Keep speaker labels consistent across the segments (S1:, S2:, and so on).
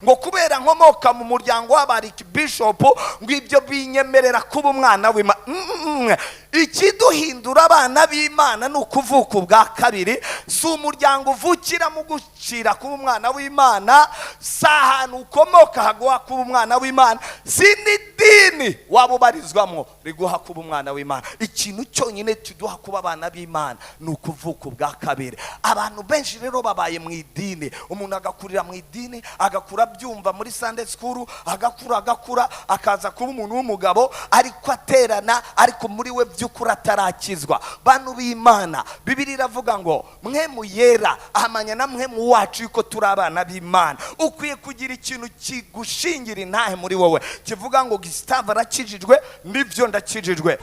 S1: Ngo kubera nkomoka mu muryango w'abarikibishopu, ngo ibyo binyemerera kuba umwana w'Imana. Ikiduhindura abana b'Imana ni ukuvuka ubwa kabiri. Si umuryango uvukiramo ugucira kuba umwana w'Imana, si ahantu ukomoka haguha kuba umwana w'Imana, si n'idini waba ubarizwamo riguha kuba umwana w'Imana. Ikintu cyonyine kiduha kuba abana b'Imana ni ukuvuka ubwa kabiri. Abantu benshi rero babaye mu idini, umuntu agakurira mu idini, agakura abyumva muri Sunday school, agakura, agakura, akaza kuba umuntu w'umugabo, ariko aterana, ariko muri we by'ukuri atarakizwa. Bantu b'Imana, Bibiliya iravuga ngo mwe muyera ahamanya na mwe mu wacu yuko turi abana b'Imana. Ukwiye kugira ikintu kigushingira intahe muri wowe kivuga ngo Gustave arakijijwe, nibyo, ndakijijwe.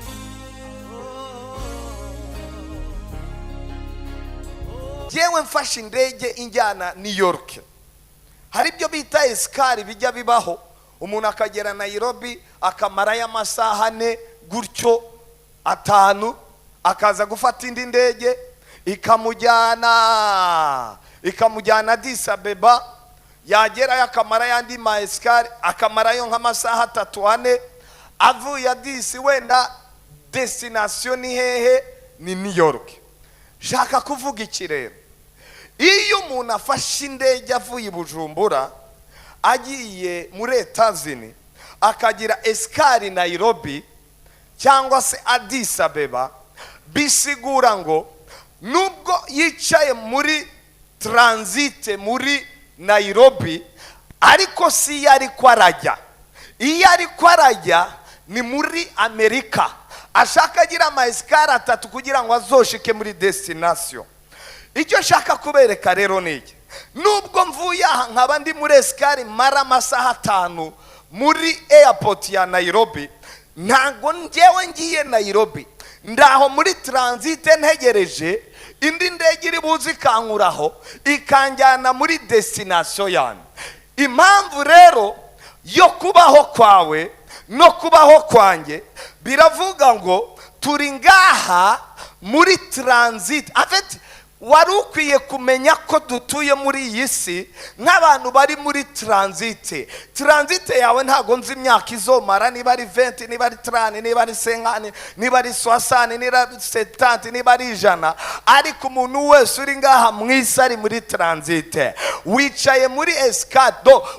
S1: Yewe, mfashe indege injyana New York, hari ibyo bita escale bijya bibaho, umuntu akagera Nairobi akamarayo amasaha 4 gutyo, 5, akaza gufata indi ndege ikamujyana Addis Abeba, yagerayo akamarayo andi ma escale, akamarayo nk'amasaha 3, 4. Avuye Addis, wenda destination ni hehe? Ni New York. Shaka kuvuga iki rero? Iyo umuntu afashe indege avuye i Bujumbura agiye muri Etazini, akagira escale Nairobi cyangwa se Addis Abeba, bisigura ngo nubwo yicaye muri transit muri Nairobi, ariko si iyo ariko arajya. Iyo ariko arajya ni muri Amerika. Ashaka agira ama escale 3 kugira ngo azoshike muri destination. Icyo nshaka kubereka rero ni iki: nubwo mvuye aha nkaba ndi muri escale, mara amasaha 5 muri airport ya Nairobi, ntabwo njyewe ngiye Nairobi. Ndaho muri transit, ntegereje indi ndege iri buze ikankuraho ikanjyana muri destination yanjye. Impamvu rero yo kubaho kwawe no kubaho kwanjye biravuga ngo turi ngaha muri transit. Afite wari ukwiye kumenya ko dutuye muri iyi si nk'abantu bari muri transit. Transit yawe ntabwo nzi imyaka izomara, niba ari 20, niba ari 30, niba ari 50, niba ari 60, niba ari 70, niba ari 100, ariko umuntu wese uri ngaha mu isi ari muri transit. Wicaye muri escale,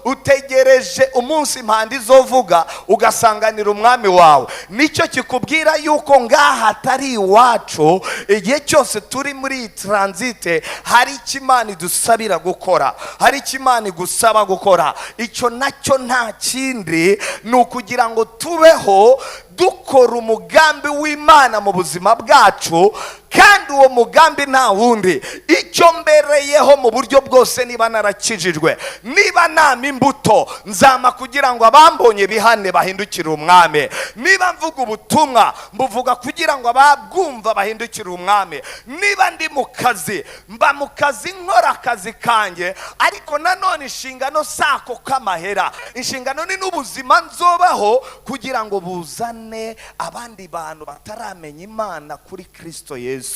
S1: utegereje umunsi impanda izovuga ugasanganira umwami wawe. Nicyo kikubwira yuko ngaha atari iwacu. Igihe cyose turi muri iyi transit, hari icyo Imana idusabira gukora, hari icyo Imana igusaba gukora. Icyo nacyo nta kindi, ni ukugira ngo tubeho dukora umugambi w'Imana mu buzima bwacu. Kandi uwo mugambi nta wundi, icyo mbereyeho mu buryo bwose, niba narakijijwe, niba nama imbuto, nzama kugira ngo abambonye bihane bahindukire umwami. Niba mvuga ubutumwa, mbuvuga kugira ngo ababwumva bahindukire umwami. Niba ndi mu kazi, mba mu kazi, nkora akazi kanjye, ariko nanone inshingano si ako k'amahera, inshingano ni n'ubuzima nzobaho kugira ngo buzane abandi bantu bataramenya Imana kuri Kirisito Yesu.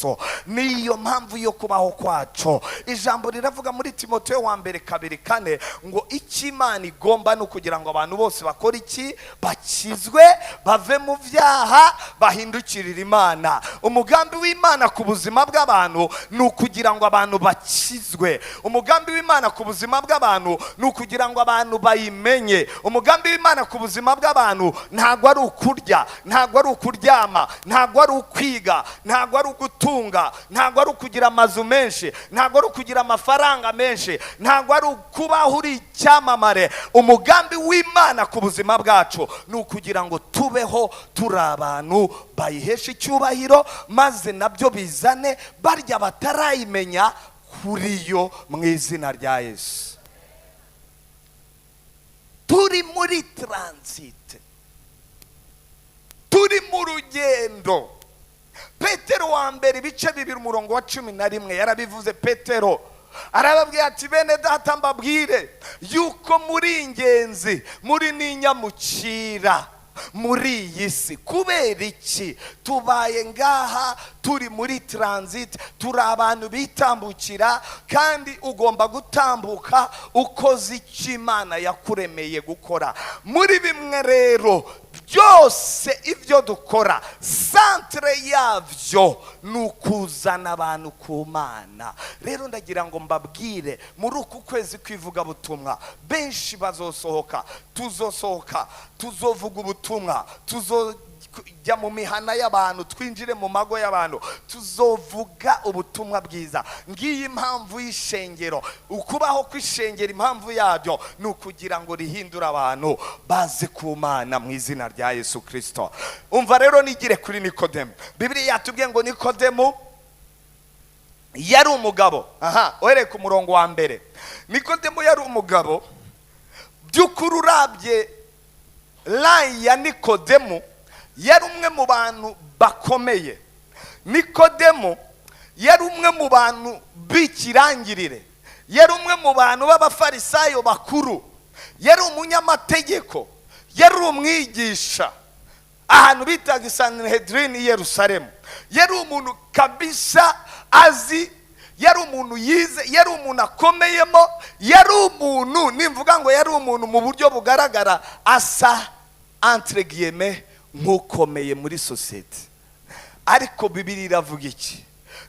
S1: Niyo mpamvu yo kubaho kwacu. Ijambo riravuga muri Timoteyo wa mbere 2:4 ngo icyo Imana igomba ni ukugira ngo abantu bose bakore iki? Bakizwe, bave mu byaha, bahindukirire Imana. Umugambi w'Imana ku buzima bw'abantu ni ukugira ngo abantu bakizwe. Umugambi w'Imana ku buzima bw'abantu ni ukugira ngo abantu bayimenye. Umugambi w'Imana ku buzima bw'abantu ntabwo ari ukurya, ntabwo ari ukuryama, ntabwo ari ukwiga, ntabwo ari ugutunga, ntabwo ari ukugira amazu menshi, ntabwo ari ukugira amafaranga menshi, ntabwo ari ukubaho uri icyamamare. Umugambi w'Imana ku buzima bwacu ni ukugira ngo tubeho turi abantu bayihesha icyubahiro, maze nabyo bizane barya batarayimenya kuri yo, mu izina rya Yesu. Turi muri transit, turi mu rugendo. Petero wa mbere ibice 2 umurongo wa 11 yarabivuze. Petero arababwira ati: "Bene data, mbabwire yuko muri ingenzi, muri n'inyamukira." Muri iyi si, kubera iki tubaye ngaha? Turi muri transit, turi abantu bitambukira, kandi ugomba gutambuka ukoze icyo Imana yakuremeye gukora. Muri bimwe rero byose, ibyo dukora, centre yabyo ni ukuzana abantu ku Mana. Rero ndagira ngo mbabwire, muri uku kwezi kw'ivugabutumwa benshi bazosohoka, tuzosohoka, tuzovuga ubutumwa, tuzojya mu mihana y'abantu, twinjire mu mago y'abantu, tuzovuga ubutumwa bwiza. Ngiyi impamvu y'ishengero, ukubaho kw'ishengero, impamvu yabyo ni ukugira ngo rihindure abantu baze ku Mana mu izina rya Yesu Kirisito. Umva rero, nigire kuri Nikodemu. Bibiliya yatubwiye ngo Nikodemu yari umugabo. Aha uhereye ku murongo wa mbere, Nikodemu yari umugabo. By'ukuri urabye rayi ya Nikodemu, yari umwe mu bantu bakomeye. Nikodemu yari umwe mu bantu b'ikirangirire, yari umwe mu bantu b'abafarisayo bakuru, yari umunyamategeko, yari umwigisha ahantu bitaga Isanihedirini i Yerusalemu. Yari umuntu kabisa azi, yari umuntu yize, yari umuntu akomeyemo, yari umuntu, nimvuga ngo yari umuntu mu buryo bugaragara asa, entre guillemets, nk'ukomeye muri sosiyete. Ariko Bibiliya iravuga iki?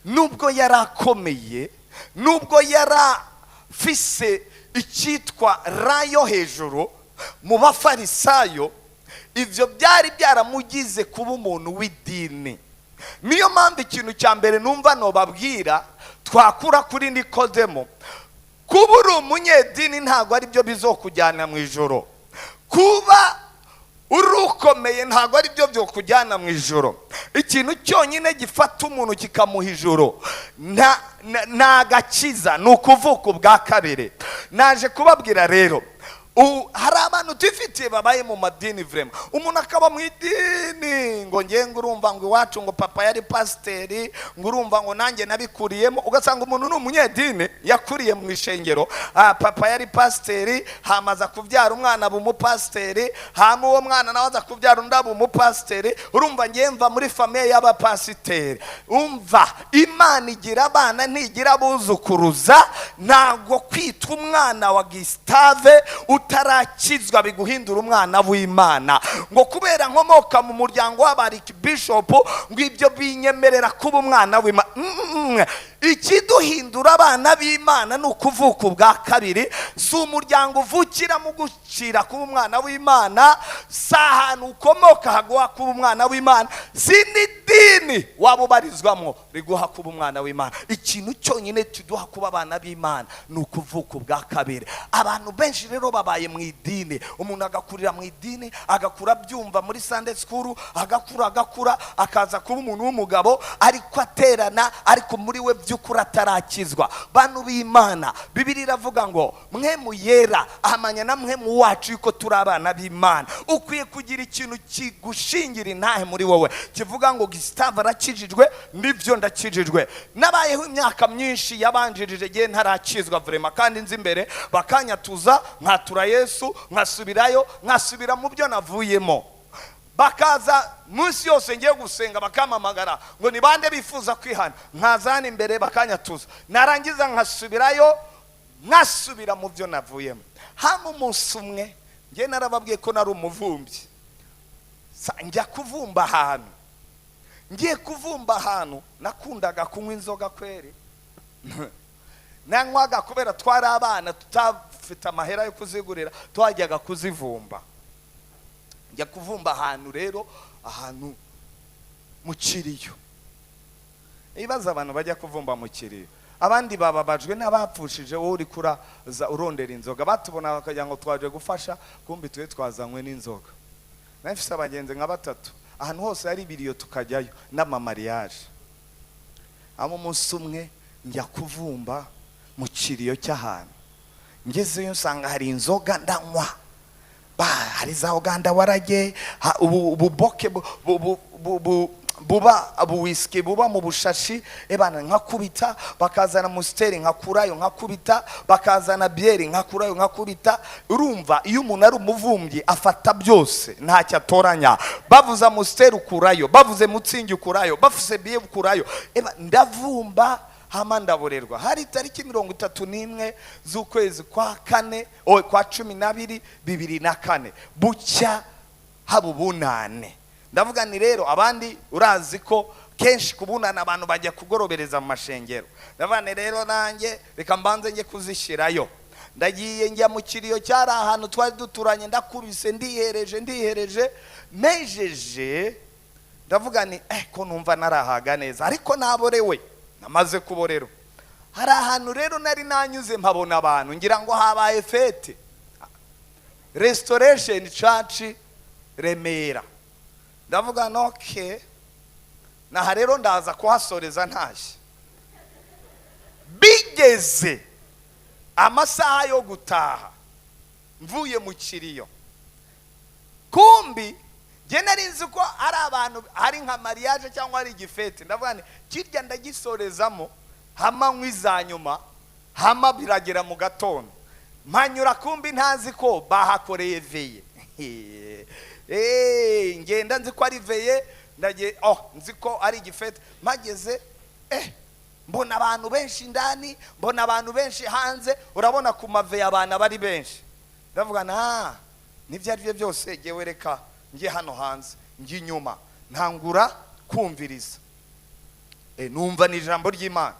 S1: Nubwo yari akomeye, nubwo yari afise icyitwa rayo hejuru mu bafarisayo, ibyo byari byaramugize kuba umuntu w'idini. Niyo mpamvu ikintu cya mbere numva nobabwira twakura kuri Nikodemo, kuba uri umunyedini ntabwo ari byo bizokujyana mu ijoro, kuba uri ukomeye ntabwo ari byo byokujyana mu ijoro. Ikintu cyonyine gifata umuntu kikamuha ijoro ni agakiza, ni ukuvuka ubwa kabiri. Naje kubabwira rero, hari abantu tifitiye babaye mu madini, vraiment umuntu akaba mu idini, ngo ngiye, ngo urumva ngo iwacu ngo papa yari pasiteri, ngo urumva ngo nanjye nabikuriyemo. Ugasanga umuntu ni umunyedini, yakuriye mu ishengero, papa yari pasiteri, hamaze kubyara umwana aba umupasiteri, hama uwo mwana nawe aza kubyara undi aba umupasiteri. Urumva ngiye mva muri famille y'abapasiteri. Umva, Imana igira abana, ntigira abuzukuruza. Ntabwo kwitwa umwana wa Gustave utarakizwa biguhindura umwana w'Imana, ngo kubera nkomoka mu muryango w'abarikibishopu ngo ibyo binyemerera kuba umwana w'Imana. Ikiduhindura abana b'Imana ni ukuvuka ubwa kabiri. Si umuryango uvukiramo ugucira kuba umwana w'Imana, si ahantu ukomoka haguha kuba umwana w'Imana, si n'idini waba ubarizwamo riguha kuba umwana w'Imana. Ikintu cyonyine kiduha kuba abana b'Imana ni ukuvuka ubwa kabiri. Abantu benshi rero babaye mu idini, umuntu agakurira mu idini, agakura abyumva muri Sunday school, agakura, agakura, akaza kuba umuntu w'umugabo ariko aterana, ariko muri we by'ukuri atarakizwa. Bantu b'Imana, Bibiliya iravuga ngo mwe muyera ahamanya na mwe mu wacu yuko turi abana b'Imana. Ukwiye kugira ikintu kigushingira intahe muri wowe kivuga ngo Gustave arakijijwe. Nibyo, ndakijijwe. Nabayeho imyaka myinshi yabanjirije igihe ntarakizwa vraiment, kandi nzi imbere bakanyatuza, nkatura Yesu, nkasubirayo, nkasubira mu byo navuyemo. Bakaza munsi yose ngiye gusenga bakampamagara ngo ni bande bifuza kwihana, nkaza hano imbere bakanyatuza, narangiza nkasubirayo, nkasubira mu byo navuyemo. Hano umunsi umwe ngiye, narababwiye ko nari umuvumbyi. Njya kuvumba ahantu, ngiye kuvumba ahantu, nakundaga kunywa inzoga kweri. Nanywaga kubera twari abana tutafite amahera yo kuzigurira, twajyaga kuzivumba. Njya kuvumba ahantu rero, ahantu mu kiriyo. Ibibazo, abantu bajya kuvumba mu kiriyo, abandi bababajwe n'abapfushije, wowe uri kuraza urondera inzoga. Batubona bakagira ngo twaje gufasha, kumbi twe twazanywe n'inzoga. Nari mfise abagenzi nka batatu, ahantu hose hari ibiriyo tukajyayo n'amamariyaje. Hama umunsi umwe njya kuvumba mu kiriyo cy'ahantu, ngezeyo nsanga hari inzoga, ndanywa. Ba hari za Uganda warage, ubu buboke Buba buwisiki buba mu bushashi, ebana, nkakubita. Bakazana Amstel, nkakurayo nkakubita. Bakazana byeri, nkakurayo nkakubita. Urumva, iyo umuntu ari umuvumbyi afata byose, ntacyo atoranya. Bavuze Amstel ukurayo, bavuze Mützig ukurayo, bavuze biye ukurayo. Eba, ndavumba, hama ndaborerwa. Hari tariki 31 z'ukwezi kwa kane, kwa 12, 2004. Bucya haba ubunane. Ndavuga ni rero abandi, urazi ko kenshi ku bunane abantu bajya kugorobereza mu mashengero. Ndavuga ni rero nanjye reka mbanze njye kuzishyirayo. Ndagiye, njya mu kiriyo cyari ahantu twari duturanye. Ndakubise, ndihereje, ndihereje, mejeje. Ndavuga ni ko numva narahaga neza, ariko naborewe, namaze kuborero. Hari ahantu rero nari nanyuze, mpabona abantu, ngira ngo habaye fête. Restoration Church Remera. Ndavuga noke naha rero ndaza kuhasoreza ntashye. Bigeze amasaha yo gutaha, mvuye mu kiriyo, kumbi njye nari nzi ko ari abantu, hari nka mariage cyangwa ari igifête. Ndavuga nti kirya ndagisorezamo, hama nkwi za nyuma, hama biragera mu gatondo mpanyura. Kumbi ntazi ko bahakoreye veillée. Ngenda nzi ko ari veillée, ndagiye, oh, nzi ko ari igifête. Mpageze, mbona abantu benshi indani, mbona abantu benshi hanze. Urabona ku maveillée abantu aba ari benshi. Ndavuga na n'ibyo ari byo byose, ngewe reka njye hano hanze, njye inyuma. Ntangura kumviriza. Numva ni ijambo ry'Imana,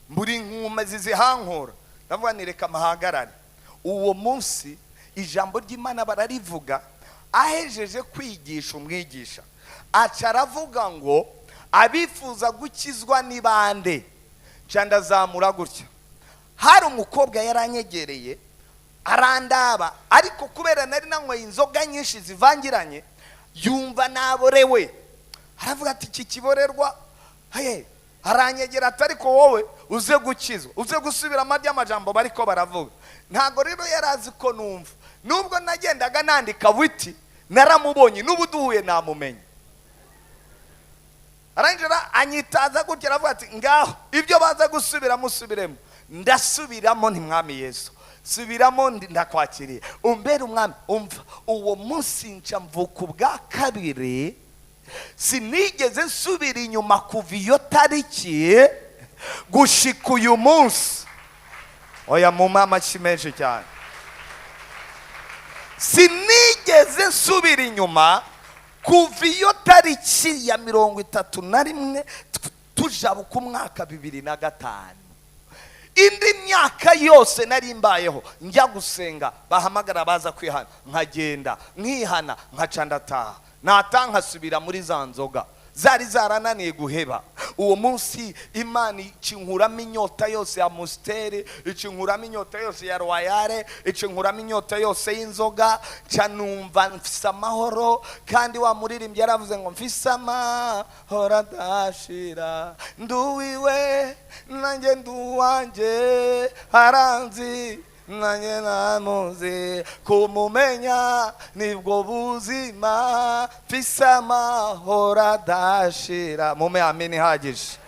S1: mburi nkuma zizihankura. Ndavuga ni reka mpahagarare. Uwo munsi ijambo ry'Imana bararivuga. Ahejeje kwigisha, umwigisha aca aravuga ngo: "Abifuza gukizwa ni bande?" Nca ndazamura gutya. Hari umukobwa yaranyegereye, arandaba, ariko kubera nari nanyweye inzoga nyinshi zivangiranye, yumva naborewe, aravuga ati: "Iki kiborerwa hey." Aranyegera ati: "Ariko wowe uze gukizwa, uze gusubiramo ry'amajambo bariko baravuga." Ntabwo rero yari azi ko numva, nubwo nagendaga nandika witi. Naramubonye, n'ubu duhuye namumenya. Arangira anyitaza gutya, aravuga ati: "Ngaho ibyo baza gusubiramo usubiremo." Ndasubiramo nti: "Mwami Yesu, subiramo, ndakwakiriye, umbere umwami." Umva, uwo munsi nca mvuka ubwa kabiri. Sinigeze nsubira inyuma kuva iyo tariki gushika uyu munsi. Oya, mu amashyi menshi cyane. Sinigeze nsubira inyuma kuva iyo tariki ya 31 tujabuka umwaka 2005. Indi myaka yose nari mbayeho njya gusenga, bahamagara baza kwihana nkagenda nkihana, nkaca ndataha, nataha nkasubira muri za nzoga zari zarananiye guheba. Uwo munsi Imana icinkuramo inyota yose ya Amstel, icinkuramo inyota yose ya Royal, icinkuramo inyota yose y'inzoga. Nca numva mfise amahoro. Kandi wa muririmbyi yaravuze ngo: "Mfise amahoro adashira, nduwiwe nanjye nduwanjye, aranzi nanjye namuzi, kumumenya nibwo buzima, mfise amahoro adashira." Mume amini ihagije.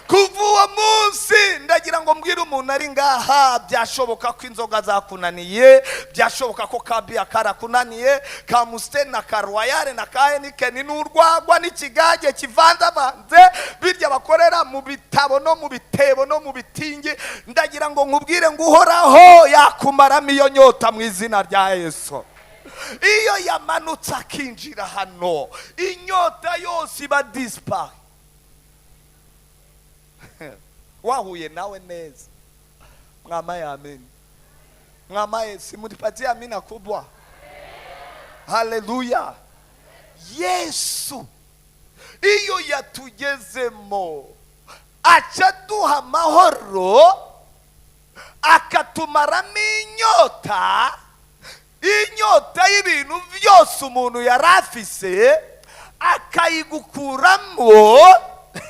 S1: Kuva uwo munsi, ndagira ngo mbwire umuntu ari ngaha: byashoboka ko inzoga zakunaniye, byashoboka ko kabiya karakunaniye, ka Amstel na ka Royal na ka Heineken n'urwagwa n'ikigage kivanzavanze, birya bakorera mu bitabo no mu bitebo no mu bitingi. Ndagira ngo nkubwire ngo Uhoraho yakumaramo iyo nyota mu izina rya Yesu. Iyo yamanutse akinjira hano, inyota yose iba disparu. Wahuye nawe neza, mwamaye amini, mwamaye, simunipatie amina kubwa. Haleluya! Yesu iyo yatugezemo aca duha amahoro, akatumaramo inyota, inyota y'ibintu byose umuntu yari afise akayigukuramo.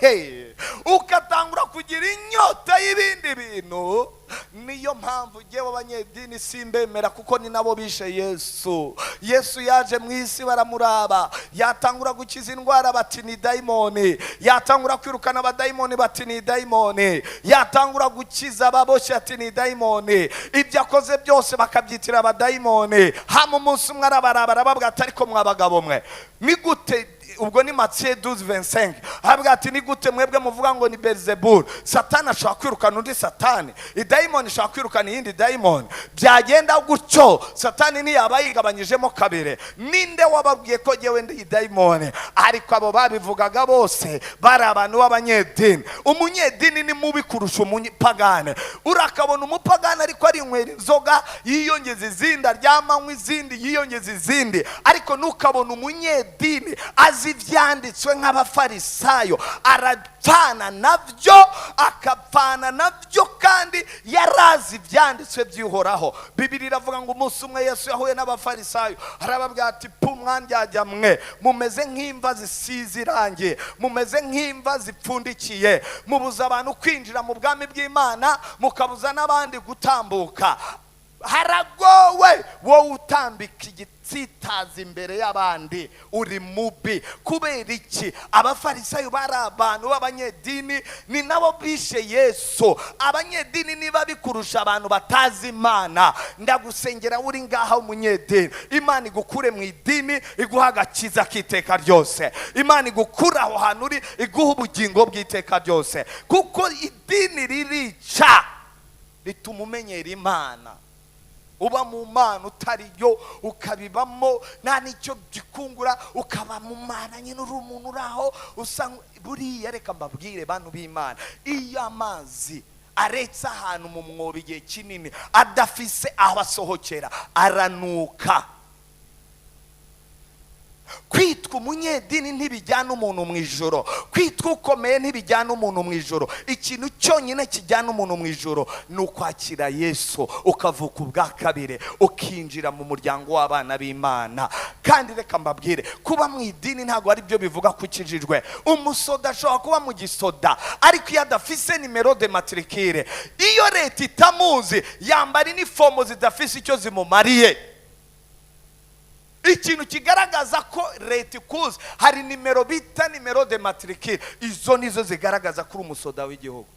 S1: Hey. Ugatangura kugira inyota y'ibindi bintu. Niyo mpamvu ngewe abanyedini simbemera, kuko ni nabo bishe Yesu. Yesu yaje mu isi baramuraba, yatangura gukiza indwara bati ni dayimoni, yatangura kwirukana abadayimoni bati ni dayimoni, yatangura gukiza ababoshye ati ni dayimoni, ibyo akoze byose bakabyitira abadayimoni. Hama umunsi umwe arabaraba, arababwira ati: "Ariko mwa bagabo mwe, ni gute?" Ubwo ni Matthieu 12:25. Aravuga ati: "Ni gute mwebwe muvuga ngo ni Beelzebul? Satani ashobora kwirukana undi satani, idayimoni ishobora kwirukana iyindi dayimoni. Byagenda gutyo, Satani ntiyaba yigabanyijemo kabiri? Ninde wababwiye ko jyewe ndi idayimoni?" Ariko abo babivugaga bose bari abantu b'abanyedini. Umunyedini ni mubi kurusha umupagane. Urakabona umupagane ariko arinywera inzoga, yiyongeza izindi, aryamanywa izindi, yiyongeza izindi, ariko ntukabona umunyedini azi ibyanditswe nk'Abafarisayo, arapfana nabyo, akapfana nabyo, kandi yarazi ibyanditswe by'ihoraho. Bibiri iravuga ngo umunsi umwe Yesu yahuye n'Abafarisayo, arababwira ati: "Pu mwandyajya mwe, mumeze nk'imva zisize irangi, mumeze nk'imva zipfundikiye, mubuza abantu kwinjira mu bwami bw'Imana, mukabuza n'abandi gutambuka. Haragowe wowe utambika igitsitaza imbere y'abandi, uri mubi." Kubera iki? Abafarisayo bari abantu b'abanyedini, ni nabo bishe Yesu. Abanyedini niba bikurusha abantu batazi Imana. Ndagusengera uri ngaha umunyedini, Imana igukure mu idini, iguha agakiza k'iteka ryose. Imana igukure aho hantu uri, iguha ubugingo bw'iteka ryose, kuko idini ririca, rituma umenyera Imana, uba mu Mana utariyo, ukabibamo nta n'icyo gikungura, ukaba mu Mana nyine uri umuntu uri aho usa. Buriya reka mbabwire, bantu b'Imana, iyo amazi aretse ahantu mu mwobo igihe kinini adafise aho asohokera, aranuka. Kwitwa umunyedini ntibijyana umuntu mu ijoro, kwitwa ukomeye ntibijyana umuntu mu ijoro. Ikintu cyonyine kijyana umuntu mu ijoro ni ukwakira Yesu, ukavuka ubwa kabiri, ukinjira mu muryango w'abana b'Imana. Kandi reka mbabwire, kuba mu idini ntabwo ari byo bivuga ko ukijijwe. Umusoda ashobora kuba mu gisoda, ariko iyo adafise numéro de matricule, iyo leta itamuzi, yambara inifomo zidafise icyo zimumariye. Ikintu kigaragaza ko leta ikuzi, hari nimero bita numéro de matricule, izo nizo zigaragaza ko uri umusoda w'igihugu.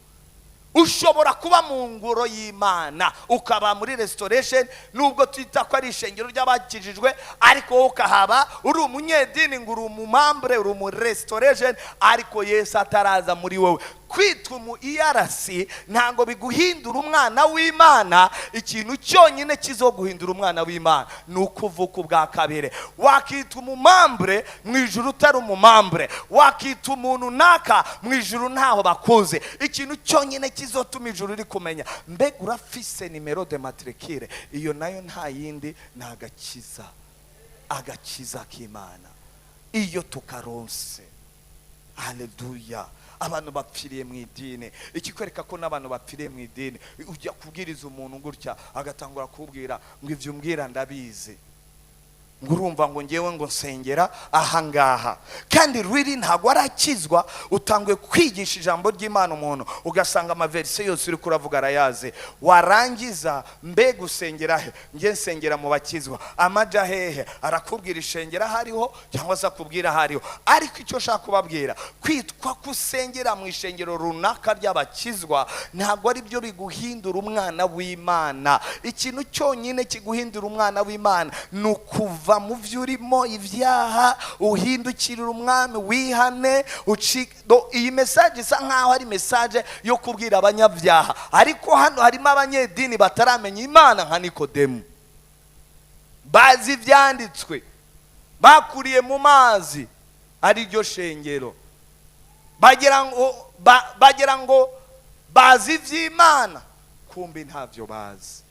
S1: Ushobora kuba mu ngoro y'Imana, ukaba muri Restoration, nubwo twita ko ari ishengero ry'abakijijwe, ariko wowe ukahaba uri umunyedini, ngo uri umumembre, uri umu Restoration, ariko Yesu ataraza muri wowe. Kwitwa umu ERC ntabwo biguhindura umwana w'Imana. Ikintu cyonyine kizoguhindura umwana w'Imana ni uko uvuka ubwa kabiri. Wakitwa umumembre, mu ijuru utari umumembre, wakitwa umuntu naka, mu ijuru ntaho bakuze. Ikintu cyonyine kizotuma ijuru rikumenya, mbega urafise numéro de matricule, iyo nayo nta yindi, ni agakiza, agakiza k'Imana. Iyo tukaronse, haleluya! Abantu bapfiriye mu idini. Ikikwereka ko n'abantu bapfiriye mu idini, ujya kubwiriza umuntu gutya, agatangura kubwira ngo: "Ibyo umbwira ndabizi," ngo urumva ngo ngewe ngo nsengera ahangaha, kandi riri ntabwo arakizwa. Utanguye kwigisha ijambo ry'Imana umuntu, ugasanga amaverset yose uri kuravuga arayazi. Warangiza: "Mbega usengera he?" "Nge nsengera mu bakizwa." "Amaja hehe?" Arakubwira ishengera hariho, cyangwa se akubwira hariho. Ariko icyo nshaka kubabwira, kwitwa ko usengera mu ishengero runaka ry'abakizwa ntabwo ari byo biguhindura umwana w'Imana. Ikintu cyonyine kiguhindura umwana w'Imana ni ukuva mu byo urimo, ibyaha, uhindukirira Umwami, wihane. Iyi message isa nkaho ari message yo kubwira abanyabyaha, ariko hano harimo abanyedini bataramenya Imana nka Nikodemu, bazi ibyanditswe, bakuriye mu mazi ari ryo shengero, bagira ngo bazi iby'Imana, kumbi ntabyo bazi.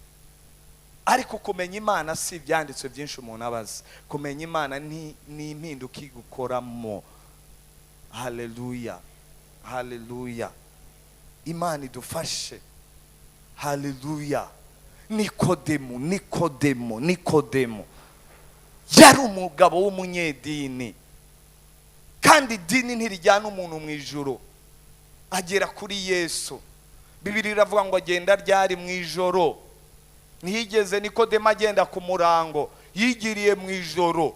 S1: Ariko kumenya Imana si ibyanditswe byinshi umuntu aba azi. Kumenya Imana ni impinduka igukoramo. Haleluya, haleluya! Imana idufashe. Haleluya! Nikodemu, Nikodemu, Nikodemu yari umugabo w'umunyedini, kandi idini ntirijyana umuntu mu ijuru. Agera kuri Yesu. Bibiri iravuga ngo agenda ryari? Mu ijoro. Ntiyigeze Nikodemu agenda ku murango, yigiriye mu ijoro.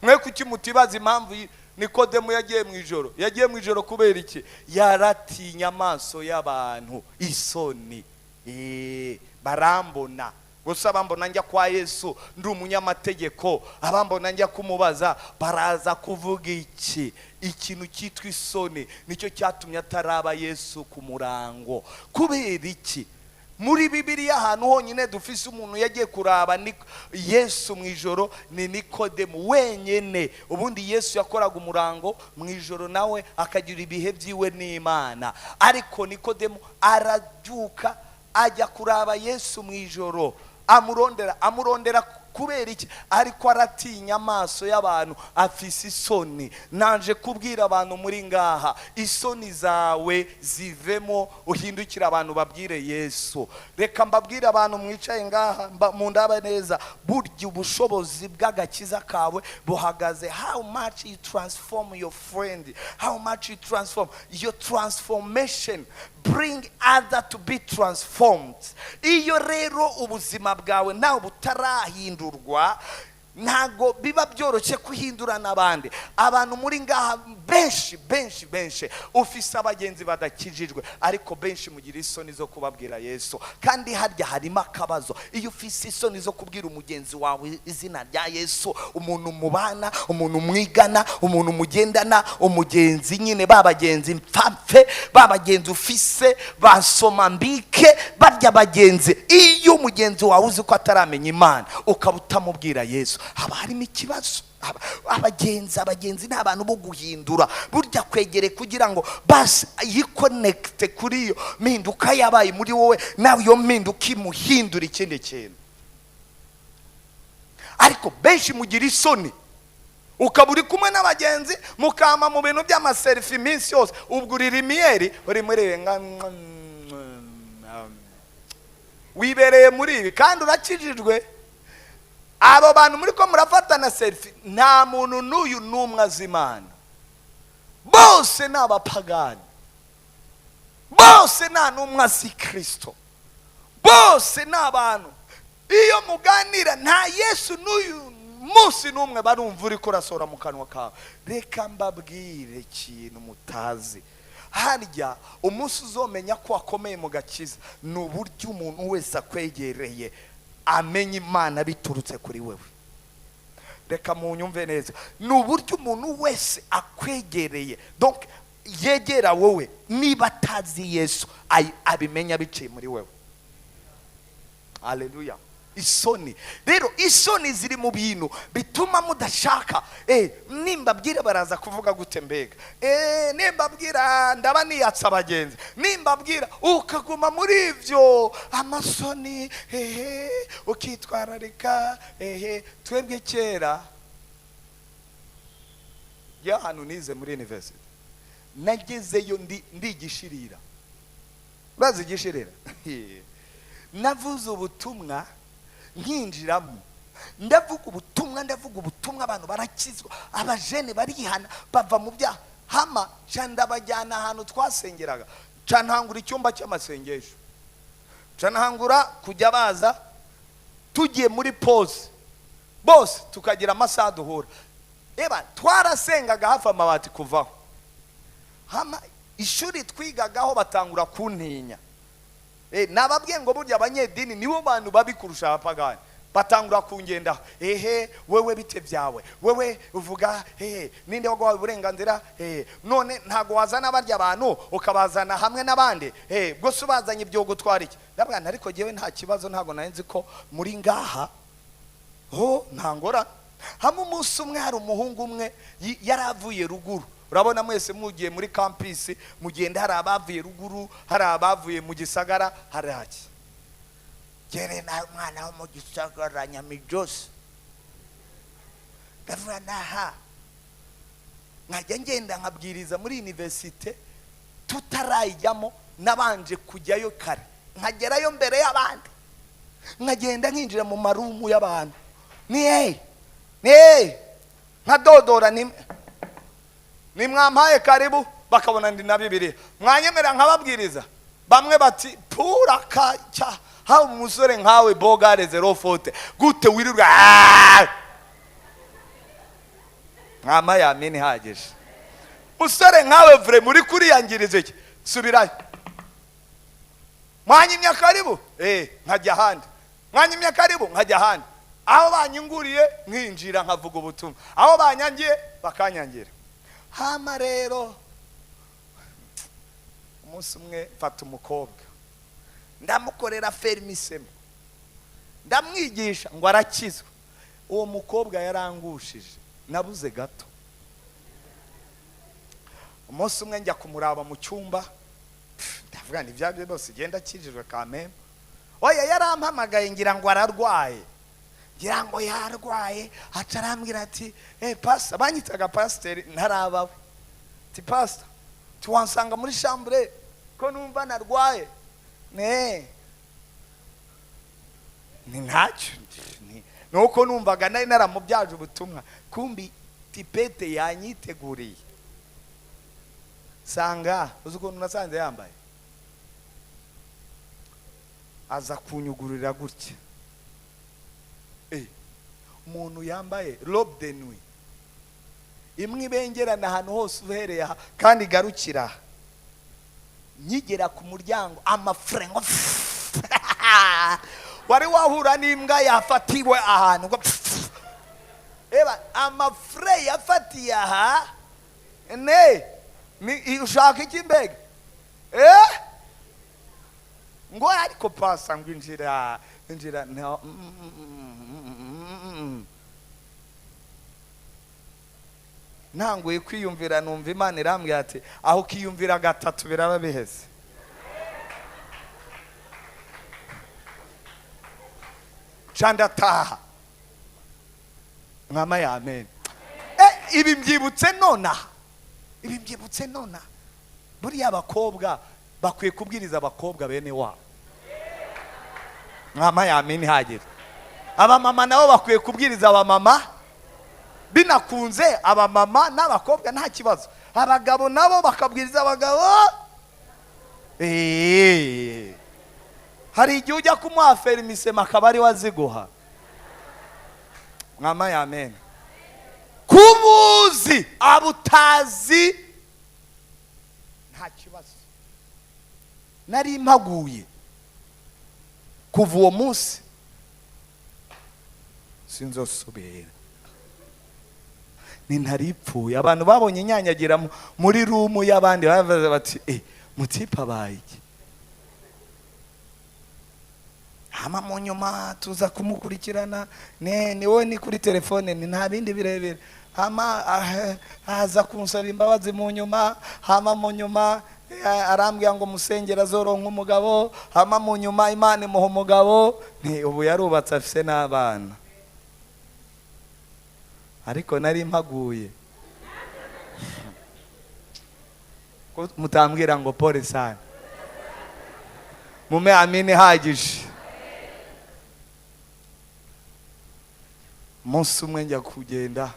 S1: Mwe kuki mutibaza impamvu Nikodemu yagiye mu ijoro? Yagiye mu ijoro kubera iki? Yaratinya amaso y'abantu, isoni. Barambona gusa, abambona njya kwa Yesu ndi umunyamategeko, abambona njya kumubaza baraza kuvuga iki? Ikintu cyitwa isoni nicyo cyatumye ataraba Yesu ku murango. Kubera iki? Muri Bibiliya ahantu honyine dufise umuntu yagiye kuraba ni Yesu mu ijoro ni Nikodemu wenyine. Ubundi Yesu yakoraga umurango mu ijoro, nawe akagira ibihe byiwe n'Imana, ariko Nikodemu arabyuka ajya kuraba Yesu mu ijoro, amurondera. Amurondera kubera iki? Ariko aratinya amaso y'abantu, afise isoni. Nanje kubwira abantu muri ngaha, isoni zawe zivemo, uhindukire abantu babwire Yesu. Reka mbabwire abantu mwicaye ngaha, mundaba neza. Burya ubushobozi bw'agakiza kawe buhagaze how much you transform your friend, how much you transform. Your transformation bring other to be transformed. Iyo rero ubuzima bwawe nawe butarahindurwa, ntabwo biba byoroshye kuhindura n'abandi. Abantu muri ngaha benshi, benshi, benshi ufise abagenzi badakijijwe, ariko benshi mugira isoni zo kubabwira Yesu. Kandi harya harimo akabazo. Iyo ufise isoni zo kubwira umugenzi wawe izina rya Yesu, umuntu mubana, umuntu mwigana, umuntu mugendana, umugenzi nyine, ba bagenzi mpfapfe, ba bagenzi ufise basoma mbike, barya bagenzi, iyo umugenzi wawe uzi ko ataramenya Imana ukaba utamubwira Yesu, haba harimo ikibazo. Abagenzi ni abantu bo guhindura. Burya kwegere kugira ngo basi yikonekite kuri iyo mpinduka yabaye muri wowe, nawe iyo mpinduka imuhindura ikindi kintu. Ariko benshi mugira isoni, ukaba uri kumwe n'abagenzi, mukama mu bintu by'ama selfie iminsi yose, ubwo uri rimiyeri, uri muri wibereye muri ibi kandi urakijijwe. Abo bantu muri ko murafatana selfie, nta muntu n'uyu n'umwe azi Imana. Bose ni abapagani, bose nta n'umwe azi Kirisito, bose ni abantu iyo muganira nta Yesu n'uyu munsi n'umwe barumva uri kurasohora mu kanwa kawe. Reka mbabwire ikintu mutazi. Harya umunsi uzomenya ko wakomeye mu gakiza ni uburyo umuntu wese akwegereye amenya Imana biturutse kuri wewe. Reka munyumve neza. Ni uburyo umuntu wese akwegereye, donc yegera wowe, niba atazi Yesu abimenya biciye muri wewe. Haleluya! Isoni rero, isoni ziri mu bintu bituma mudashaka. Nimbabwira baraza kuvuga gute mbega? Nimbabwira ndaba niyatsa abagenzi, nimbabwira. Ukaguma muri ibyo amasoni, hehe, ukitwararika hehe. Twebwe kera ya hantu nize muri university, nagezeyo ndigishirira. Urazi igishirira? Navuze ubutumwa nkinjiramo, ndavuga ubutumwa, ndavuga ubutumwa, abantu barakizwa, abajene barihana, bava mu byaha. Hama nca ndabajyana ahantu twasengeraga, nca ntangura icyumba cy'amasengesho, nca ntangura kujya baza tugiye muri pause bose, tukagira amasaha duhura. Eba twarasengaga hafi amabati kuvaho. Hama ishuri twigagaho batangura kuntinya. Nababwiye ngo burya abanyedini nibo bantu babi kurusha abapagani. Batangura kungendaho: "Ehe, wewe bite byawe? Wewe uvuga hehe? Ninde waguhaye uburenganzira? Hehe, none ntago wazana barya abantu ukabazana hamwe n'abandi? Hehe, bwose ubazanye ibyo gutwara iki?" Ndabwana, ariko jyewe nta kibazo, ntago nari nzi ko muri ngaha ho ntangora. Hamwe umunsi umwe hari umuhungu umwe yari avuye ruguru. Urabona mwese mugiye muri campus, mugenda hari abavuye ruguru, hari abavuye mu gisagara, hari haki gere na umwana wo mu gisagara Nyamijosi. Ndavuga naha nkajya ngenda nkabwiriza muri université tutarayijyamo. Nabanje kujyayo kare, nkagerayo mbere y'abandi, nkagenda nkinjira mu ma room y'abantu, ni hey, ni hey, nkadodora, ni nimwampaye karibu. Bakabona ndi na Bibiliya. Mwanyemera nkababwiriza? Bamwe bati: "Pura cya haba umusore nkawe, beau gars, zéro faute, gute wirirwa?" Ah! Mwama yamini ihagije. "Musore nkawe, vure muri kuriyangiriza iki? Subirayo." Mwanyimya karibu, nkajya ahandi. Mwanyimya karibu, nkajya ahandi. Aho banyunguriye nkinjira, nkavuga ubutumwa. Aho banyangiye bakanyangira. Hama rero umunsi umwe mfata umukobwa, ndamukorera affermissement, ndamwigisha ngo arakizwa. Uwo mukobwa yarangushije, nabuze gato. Umunsi umwe njya kumuraba mu cyumba. Pff, ndavuga ni ibyo byose igenda akijijwe kameme. Oya, yarampamagaye, ngira ngo ararwaye, ngira ngo yarwaye. Aca arambwira ati: "Eh, pastor." Banyitaga pasiteri ntarabawe. Ati: "Pastor, tiwansanga muri chambre ko numva narwaye?" Ne ni ntacyo, nuko numvaga nari naramubyaje ubutumwa. Kumbi tipete yanyiteguriye. Sanga uzi ukuntu nasanze yambaye, aza kunyugururira gutya. Umuntu yambaye robe de nuit imwe ibengerana ahantu hose uhereye aha kandi igarukira aha. Nkigera ku muryango, amafurengo wari wahura n'imbwa yafatiwe ahantu ngo eba amafure yafatiye aha. Ne ni ushaka iki mbega? Ngo ariko pasa, ngo injira, injira. No, Ntanguye kwiyumvira, numva Imana irambwira ati: "Aho ukiyumvira gatatu biraba biheze." Ca ndataha. Mwama ya amen. Ibi mbyibutse nonaha, ibi mbyibutse nonaha. Buriya abakobwa bakwiye kubwiriza abakobwa bene wabo. Mwama ya amen ihagije. Abamama nabo bakwiye kubwiriza abamama. Binakunze abamama n'abakobwa nta kibazo, abagabo nabo bakabwiriza abagabo. Hari igihe ujya kumuha affermissement akaba ariwe aziguha. Mwama ya amen. Kubuzi abutazi nta kibazo. Nari mpaguye. Kuva uwo munsi sinzosubira. Ni ntaripfuye. Abantu babonye inyanyagira muri room y'abandi bavuze bati: "Eh, mutipe abaye iki?" Hama mu nyuma tuza kumukurikirana. Ne ni wowe, ni kuri telefone, ni nta bindi birebire. Hama aza kunsaba imbabazi mu nyuma. Hama mu nyuma arambwira ngo musengera azoronka umugabo. Hama mu nyuma Imana imuha umugabo. Ni ubu yarubatse, afise n'abana. Ariko nari mpaguye. Ko mutambwira ngo pole sana? Mume amini ihagije. Umunsi umwe njya kugenda,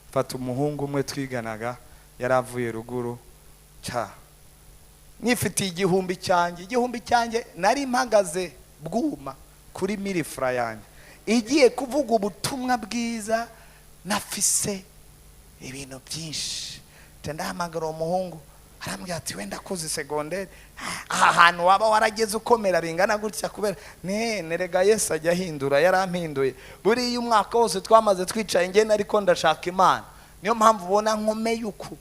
S1: mfata umuhungu umwe twiganaga, yari avuye ruguru. Ca nifitiye 1000 cyanjye, 1000 cyanjye nari mpagaze bwuma kuri 1000 francs yanjye igiye kuvuga ubutumwa bwiza. Nafise ibintu byinshi. Nca ndahamagara uwo muhungu, arambwira ati: "Wenda kuzi segonderi, aha hantu waba warageze ukomera bingana gutya kubera ne nerega?" Yesu ajya ahindura, yarampinduye. Buriya umwaka wose twamaze twicaye ngena, ariko ndashaka Imana, niyo mpamvu ubona nkomeye uku.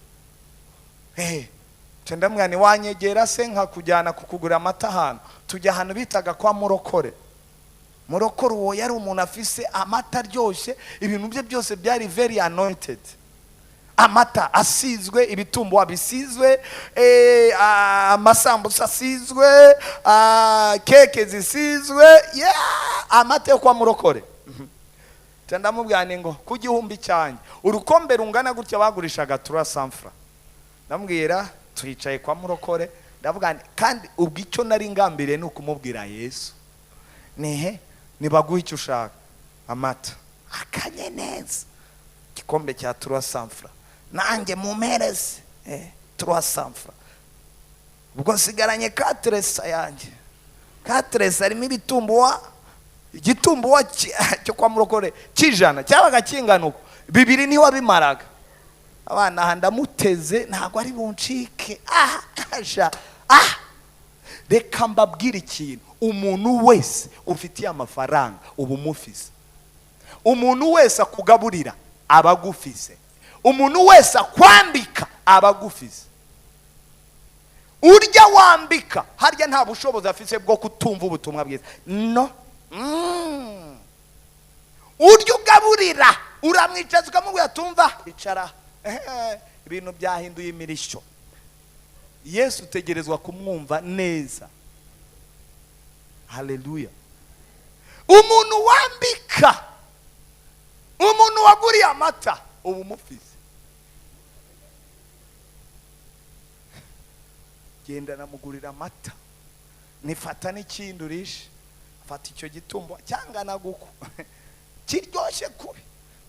S1: Nca ndamubwira nti: "Wanyegera se nkakujyana kukugura amata?" Ahantu tujya, ahantu bitaga kwa Murokore. Murokore uwo yari umuntu afise amata aryoshye, ibintu bye byose byari very anointed. Amata asizwe, ibitumbuwa bisizwe, amasambusa asizwe, keke zisizwe, yeah, amata yo kwa Murokore. Nca ndamubwira nti ngo ku 1000 cyanjye, urukombe rungana gutya bagurishaga 300 francs. Ndamubwira, twicaye kwa Murokore, ndavuga nti, kandi ubwo icyo nari ngambiriye ni ukumubwira Yesu. Nihe nibaguha icyo ushaka, amata akanye neza, igikombe cya 300 francs, nanjye mumpereze. 300 francs. Ubwo nsigaranye 400 yanjye. 400 harimo ibitumbuwa, igitumbuwa cyo kwa murokore cy'ijana cyabaga kingana uko, bibiri ntiwabimaraga. Abana aha ndamuteze, ntabwo ari buncike. Ah sha, ah, reka mbabwire ikintu: umuntu wese ufitiye amafaranga uba umufise, umuntu wese akugaburira aba agufise, umuntu wese akwambika aba agufise. Urya wambika harya nta bushobozi afise bwo kutumva ubutumwa bwiza. No. Urya ugaburira uramwicaza ukamubwira, tumva, icara. Ibintu byahinduye imirishyo. Yesu utegerezwa kumwumva neza. Haleluya! Umuntu wambika, umuntu waguriye amata, uba umufise. Genda namugurira amata, nifata n'ikindi urishe, fata icyo gitumbo cyangana guko kiryoshye kubi,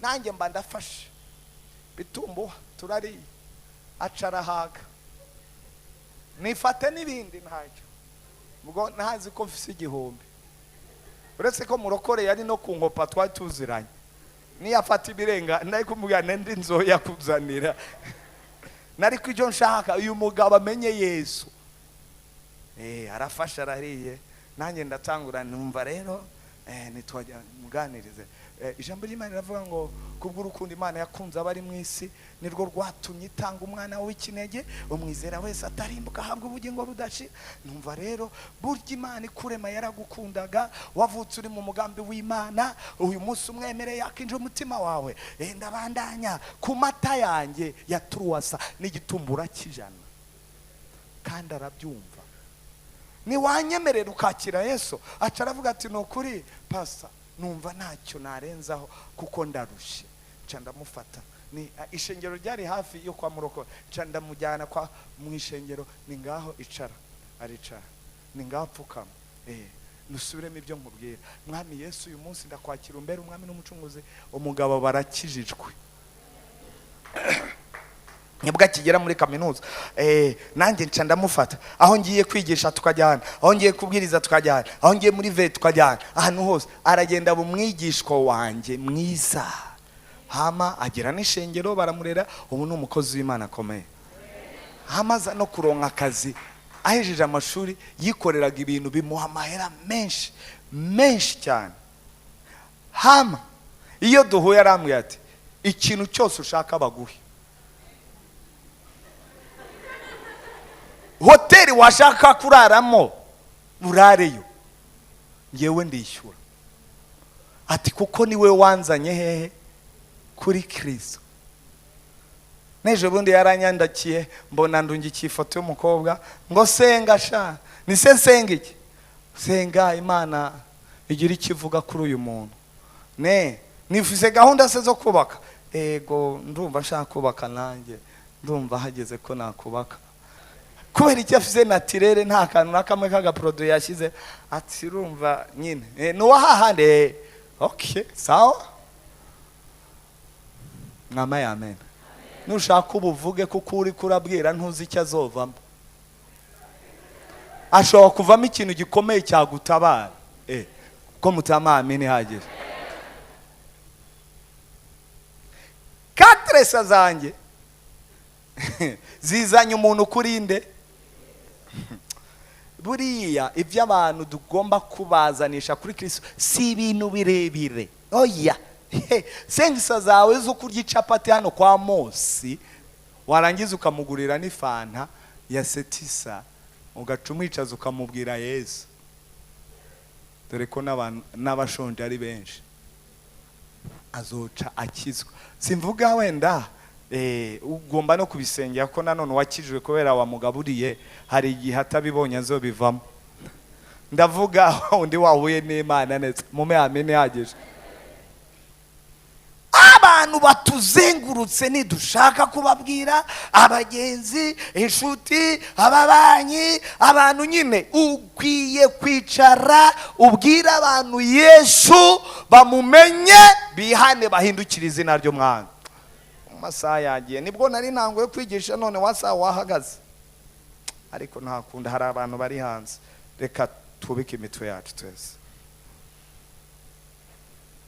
S1: nanjye mba ndafashe bitumbo turariye. Aca arahaga, nifate n'ibindi ntacyo. Ubwo ntazi ko mfise 1000, uretse ko murokore yari no ku nkopa twari tuziranye, niyafata ibirenga nari kumubwira ndi nzoya kuzanira. Nari ko icyo nshaka uyu mugabo amenye Yesu. Arafasha arariye, nanjye ndatangura numva rero nitwajya muganirize. Ijambo ry'Imana riravuga ngo kubw'urukundo Imana yakunze abari mu isi nirwo rwatumye itanga umwana w'ikinege, umwizera wese atarimbuka ahabwa ubugingo budashira. Numva rero burya Imana ikurema yaragukundaga, wavutse uri mu mugambi w'Imana, uyu munsi umwemereye yakinje umutima wawe. Ndabandanya ku mata yanjye ya 300 n'igitumbura cy'ijana, kandi arabyumva. Niwanyemerera ukakira Yesu, aca aravuga ati ni ukuri pasa, numva ntacyo narenzaho kuko ndarushye. Nca ndamufata, ni ishengero ryari hafi yo kwa murokore, nca ndamujyana kwa mu ishengero, ni ngaho icara, aricara, ni ngaho apfukama, nusubiremo ibyo nkubwira. Mwami Yesu, uyu munsi ndakwakira umbere umwami n'umucunguzi. Umugabo barakijijwe. Nibwo akigera muri kaminuza, nanjye nca ndamufata, aho ngiye kwigisha tukajyana, aho ngiye kubwiriza tukajyana, aho ngiye muri ve tukajyana, ahantu hose aragenda aba umwigishwa wanjye mwiza. Hama agera n'ishengero baramurera, ubu ni umukozi w'Imana akomeye. Hama aza no kuronka akazi, ahejeje amashuri yikoreraga ibintu bimuha amahera menshi menshi cyane. Hama iyo duhuye arambwira ati ikintu cyose ushaka baguhe, hoteli washaka kuraramo urareyo, ngewe ndishyura. Ati kuko niwe wanzanye hehe kuri Kristo. N'ejo bundi yaranyandakiye mbona ndungikiye ifoto y'umukobwa ngo senga sha, ni se nsenga iki? Senga Imana igira icyo ivuga kuri uyu muntu. Ne nifise gahunda se zo kubaka, ego ndumva nshaka kubaka nanjye, ndumva hageze ko nakubaka. Kubera icyo afise naturere nta kantu na kamwe k'agaproduit yashyize, ati urumva nyine nuwa hahande. Okay, sawa mwama ya amen. Nushaka ubuvuge kuko uri kurabwira ntuzi icyo azovamo, ashobora kuvamo ikintu gikomeye cyagutabara. Ko mutama amen ihagije. 400 zanjye zizanye umuntu kurinde. Buriya ibyo abantu tugomba kubazanisha kuri Kristo si ibintu birebire. Oya, sengisa zawe zo kurya icapati hano kwa Mosi, warangiza ukamugurira n'ifanta ya setisa, ugaca umwicaza ukamubwira Yesu. Dore ko n'abashonje ari benshi, azoca akizwa. Simvuga wenda ugomba no kubisengera ko nanone wakijwe kubera wamugaburiye, hari igihe atabibonye azobivamo. Ndavuga undi wahuye n'Imana neza, mume amen ihagije. Abantu batuzengurutse nidushaka kubabwira, abagenzi, inshuti, ababanyi, abantu nyine ukwiye kwicara ubwira abantu Yesu bamumenye, bihane, bahindukire izina ry'Umwami. Amasaha yagiye, nibwo nari ntanguye kwigisha, none wasaha wahagaze. Ariko ntakunda, hari abantu bari hanze. Reka tubike imitwe yacu twese.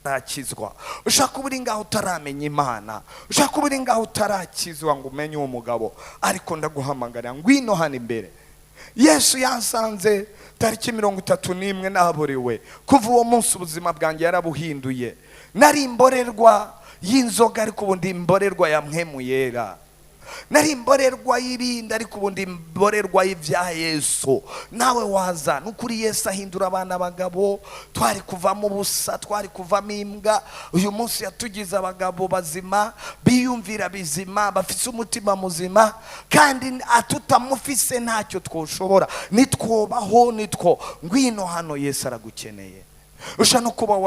S1: Utarakizwa, ushaka kuba uri ngaho utaramenya Imana, ushaka kuba uri ngaho utarakizwa ngo umenye uwo mugabo, ariko ndaguhamagarira, ngwino hano imbere. Yesu yansanze tariki 31 naburiwe. Kuva uwo munsi ubuzima bwanjye yarabuhinduye. Nari imborerwa y'inzoga, ariko ubu ndi imborerwa ya Mpwemu Yera. Nari imborerwa y'ibindi, ariko ubu ndi imborerwa y'ibya Yesu. Nawe waza. Ni ukuri, Yesu ahindura abana abagabo. Twari kuvamo ubusa, twari kuvamo imbwa. Uyu munsi yatugize abagabo bazima, biyumvira bizima, bafise umutima muzima. Kandi tutamufise ntacyo twoshobora, nitwobaho nitwo. Ngwino hano, Yesu aragukeneye. Ushobora no kuba